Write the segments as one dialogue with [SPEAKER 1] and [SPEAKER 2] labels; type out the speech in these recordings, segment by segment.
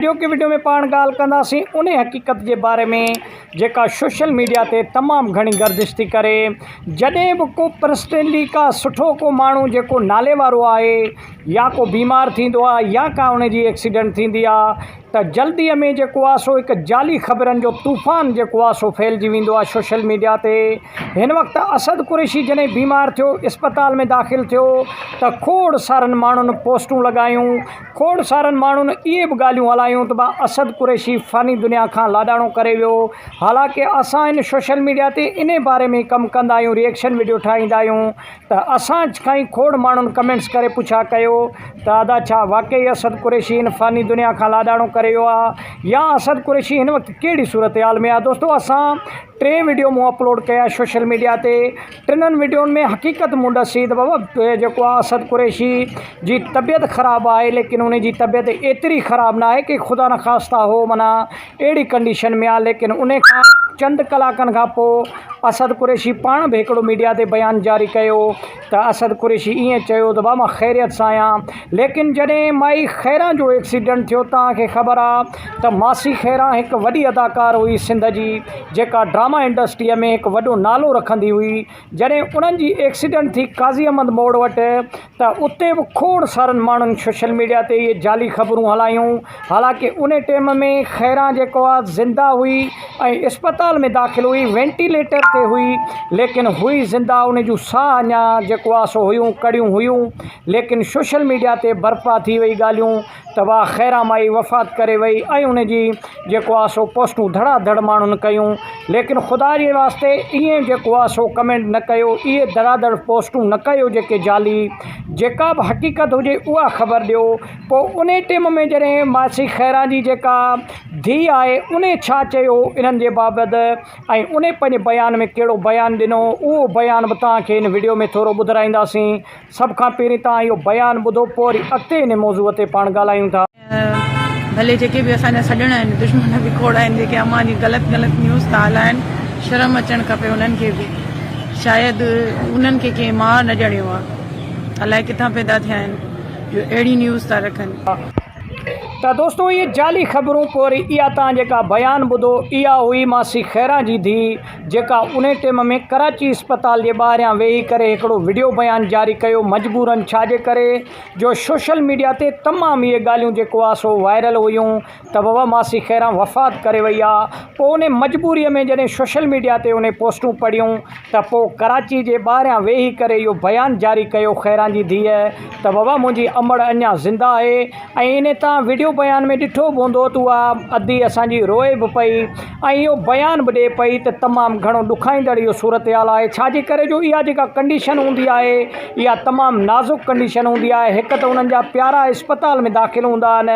[SPEAKER 1] اڄوڪي وڊيو ۾ پاڻ ڳالهه ڪنداسين انهي حقيقت جي باري ۾ جيڪا سوشل ميڊيا تي تمام گهڻي گردش ٿي ڪري. جڏهن به ڪو پرسنلي ڪا سٺو ڪو ماڻهو جيڪو نالي وارو آهي يا ڪو بيمار ٿيندو آهي يا ڪا ان جي ايڪسيڊنٽ ٿيندي آهي ته جلدي ۾ جيڪو آهي سو هڪ جعلي خبرن جو طوفان جيڪو آهي سو ڦهلجي ويندو آهي سوشل ميڊيا تي. هن وقت اسد قريشي جڏهن بيمار ٿيو اسپتال ۾ داخل ٿيو ته کوڙ سارن ماڻهن پوسٽون لڳايون کوڙ سارن ماڻهن اهي به ڳالهيون هلايون ته با اسد قريشي فاني دنيا کان لاڏاڻو ڪري ويو حالانڪه اسان هن سوشل ميڊيا تي انهي باري ۾ ڪم ڪندا آهيون ريئڪشن وڊيو ٺاهيندا آهيون ته اسان کان ئي کوڙ ماڻهن ڪمينٽس ڪري پڇا ڪيو ته ادا ڇا واقعي اسد قريشي هن فاني دنيا کان لاڏاڻو ڪري ويو آهي يا اسد قريشي هن وقت ڪهڙي صورتحال ۾ آهي دوستو اسان ٽي وڊيو مون اپلوڊ ڪيا سوشل ميڊيا تي ٽنهن وڊيون ۾ حقيقت مون ڏسي ته بابا جيڪو آ اسد قريشي جي طبيعت خراب آهي ليڪن ان جي طبيعت ايتري خراب نه آهي ڪي خدا نخواسته هو معنيٰ اهڙي ڪنڊيشن ۾ آ ليڪن ان کان چند ڪلاڪن کان پوء اسد قريشي پاڻ به هڪڙو ميڊيا تي بيان جاري ڪيو ته اسد قريشي ائين چيو ته بابا مان خيريت سان آهيان ليڪن جڏهن مائي خيران جو ايڪسيڊنٽ ٿيو توهان کي خبر آ ته ماسي خيران هڪ وڏي اداڪار هئي سنڌ جي جيڪا ڊراما انڊسٽريء ۾ هڪ وڏو نالو رکندي هئي، جڏهن انهن جي ايڪسيڊنٽ ٿي قاضي احمد موڙ وٽ ته اتي به کوڙ سارن ماڻهن سوشل ميڊيا تي اهي جعلي خبرون هلايون، حالانڪه انهي ٽيم ۾ خيران جيڪو آ زنده هئي ۽ اسپتال ۾ داخل هئي وينٽيليٽر تي هئي ليڪن هئي زنده ان جون ساهه اڃا جيڪو آ سو هيون ڪڙيون هيون ليڪن سوشل ميڊيا تي برپا ٿي وئي ڳالهيون ته واهه خيران مائي وفات ڪري وئي ۽ ان جي جيڪو آ سو پوسٽون ڌڙا ڌڙ ماڻهن ڪيون ليڪن خدا جي واسطي ائين جيڪو آ سو ڪمينٽ نه ڪيو اهي ڌڙا ڌڙ پوسٽون نه ڪيو جيڪي جعلي جيڪا به حقيقت هجي اها خبر ڏيو پوء انهي ٽيم ۾ جڏهن ماسي خيران جي جيڪا ڌيء آهي انهي ڇا چيو انهن جي بابت ۽ انهي پنهنجي بيان ۾ ڪهڙو بيان ڏنو اهو بيان به توهان کي هن وڊيو ۾ ٿورو ٻڌرائينداسين. سڀ کان پهرين توهان اهو بيان ٻڌو پوء وري اڳتي ان موضوع تي پاڻ ڳالهايون ٿا.
[SPEAKER 2] ڀلي جيڪي به اسان جا سڄڻ آهن دشمن به کوڙ آهن جيڪي امان جي غلط غلط نيوز ٿا هلائن شرم اچڻ کپي انهن کي به شايد انهن کي ڪنهن ماء نه ڄڻيو آهي الائي ڪٿان پيدا ٿيا آهن جو اهڙي نيوز ٿا رکن.
[SPEAKER 1] ته دوستو اهي جعلي خبرون پوء وري اها توهان جيڪا بيان ٻڌو اها هئي ماسي خيران جي ڌيء جيڪا انهي ٽيم ۾ ڪراچي اسپتال جي ٻاهريان ويهي ڪري هڪڙو وڊيو بيان جاري ڪيو مجبورن ڇا جي ڪري جو سوشل ميڊيا تي تمام اهي ڳالهيون جيڪو آ سو وائرل هيون ته بابا ماسي خيران وفات ڪري وئي آ پوء انهي مجبوري ۾ جڏهن سوشل ميڊيا تي انهي پوسٽون پڙهيون ته پوء ڪراچي جي ٻاهريان ويهي ڪري اهو بيان جاري ڪيو خيران جي ڌيء ته بابا منهنجي امڙ اڃا زنده آهي ۽ انهي تان وڊيو بيان ۾ ڏٺو به هوندو ته اها ادي اسان جي روئي به پئي ۽ اهو بيان به ڏئي پئي ته تمام گهڻو ڏکائيندڙ اهو صورتحال آهي ڇا جي ڪري جو اها جيڪا ڪنڊيشن هوندي آهي اها تمام نازڪ ڪنڊيشن هوندي آهي هڪ ته انهن جا پيارا اسپتال ۾ داخل هوندا آهن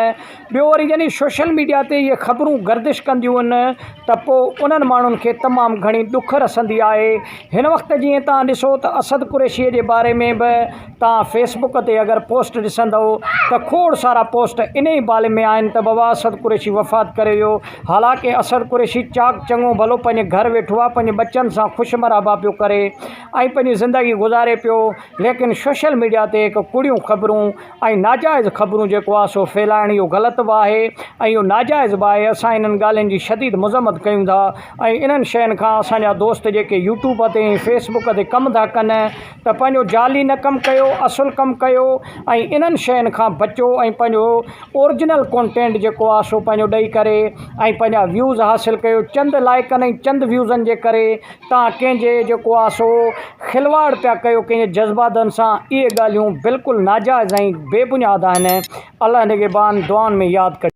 [SPEAKER 1] ٻيو وري جڏهن سوشل ميڊيا تي اهي خبرون گردش ڪنديون آهن ته پوء انهن ماڻهن کي تمام گهڻي ڏک رسندي آهي هن وقت جيئن توهان ڏسو ته اسد قريشي جي باري ۾ به توهان فيس بڪ تي اگر پوسٽ ڏسندؤ ته کوڙ سارا پوسٽ انهي باري ۾ آهن ته بابا اسد قريشي وفات ڪري ويو حالانڪه اسد قريشي چاڪ چڱو ڀلو پنهنجي گهر ويٺو آهي پنهنجي ٻچن سان خوش مرحبا پيو ڪري ۽ پنهنجي زندگي گذاري پيو ليڪن سوشل ميڊيا تي هڪ ڪوڙيون خبرون ۽ ناجائز خبرون جيڪو آهي سو ڦهلائڻ اهو غلط به آهي ۽ اهو ناجائز به آهي اسان انهن ڳالهين جي شديد مذمت ڪيون ٿا ۽ انهن شين کان اسان جا دوست جيڪي يوٽيوب تي ۽ فيس بڪ تي ڪم ٿا ڪن ته پنهنجو جعلي نه ڪم ڪيو اصل ڪم ڪيو ۽ انهن شين کان بچو ۽ پنهنجو اورجنل ڪونٽينٽ جيڪو آهي سو پنهنجو ڏئي ڪري ۽ پنهنجا ويوز حاصل ڪيو چند لائڪن ۽ چند ويوزن جي ڪري توهان ڪنهن جي جيڪو آ سو کلواڙ پيا ڪيو ڪنهن جي جذباتن سان اهي ڳالهيون بلڪل ناجائز ۽ بي بنياد آهن الله نگهبان دعائن ۾ ياد ڪجو.